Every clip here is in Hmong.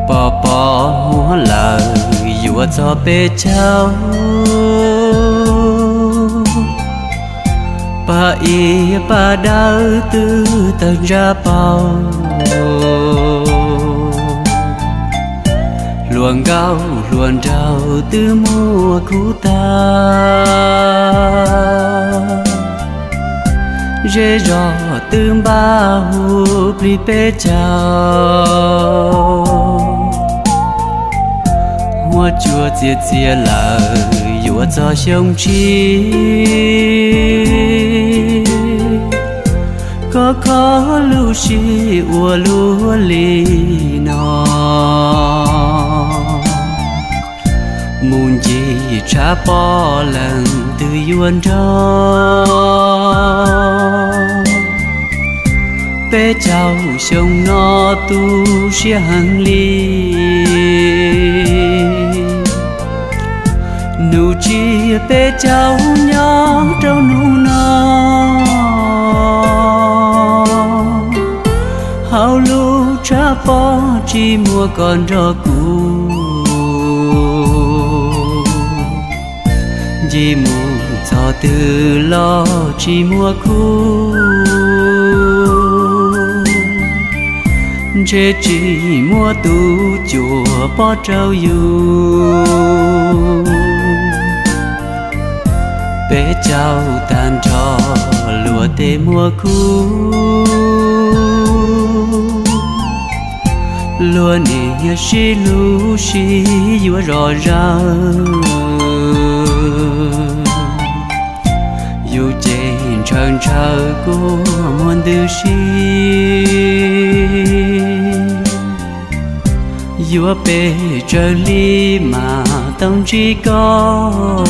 Pom pom muag lawm yuav txog peb caug, pab ib pab dawb twb tawg ntsaj paug, hluas nkauj hluas nraug twb muaj khub tag. Zej zog twb npaj hu plig peb caug, huab cua txias txias lawm yuav txog xyoo tsib. Koj kho lub siab ua luaj li no, mus ncig tshav pob leej twg yuav nrog. Peb caug xyoo no tu siab heev li, nus tsis peb caug nyob rau hnub no, hauv lub tshav pob tsis muaj koj nrog kuv, ncig mus txog twg los tsis muaj khub, ntshe tsis muaj tus cuam pov rau yus. Peb caug tag nrho luag tej muaj khub, luag niaj sib hlub sib yuav zom zaws, yus ces ntshaw ntshaw kua muag ntws si, yuav pes tsawg hli mas tau ntsib koj.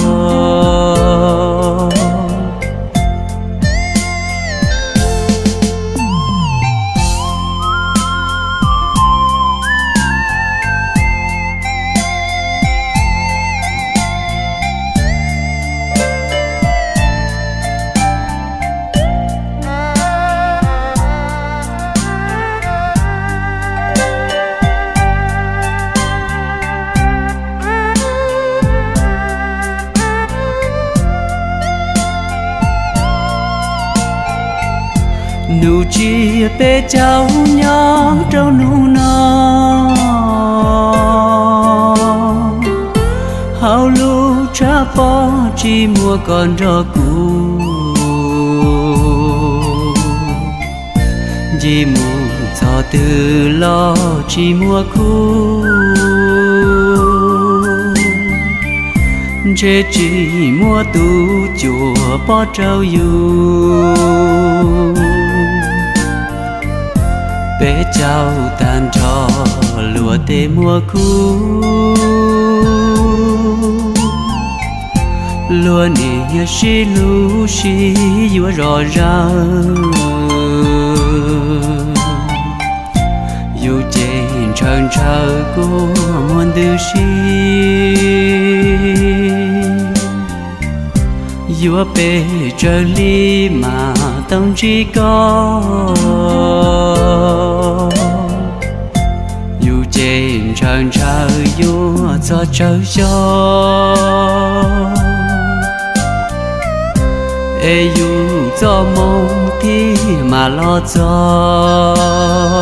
Nus tsis peb caug nyob rau hnub no, hauv lub tshav pob tsis muaj koj nrog kuv, ncig mus txog twg los tsis muaj khub, ntshe tsis muaj tus cuam pov rau yus. Peb caug tag nrho luag tej muaj khub, luag niaj sib hlub sib yuav zom zaws, yus ces ntshaw ntshaw kua muag ntws si, yuav pes tsawg hli mas tau ntsib koj, yus ces ntshaw ntshaw yuav txog tsawg xyoo, es yus txoj moo thiaj mam los txog.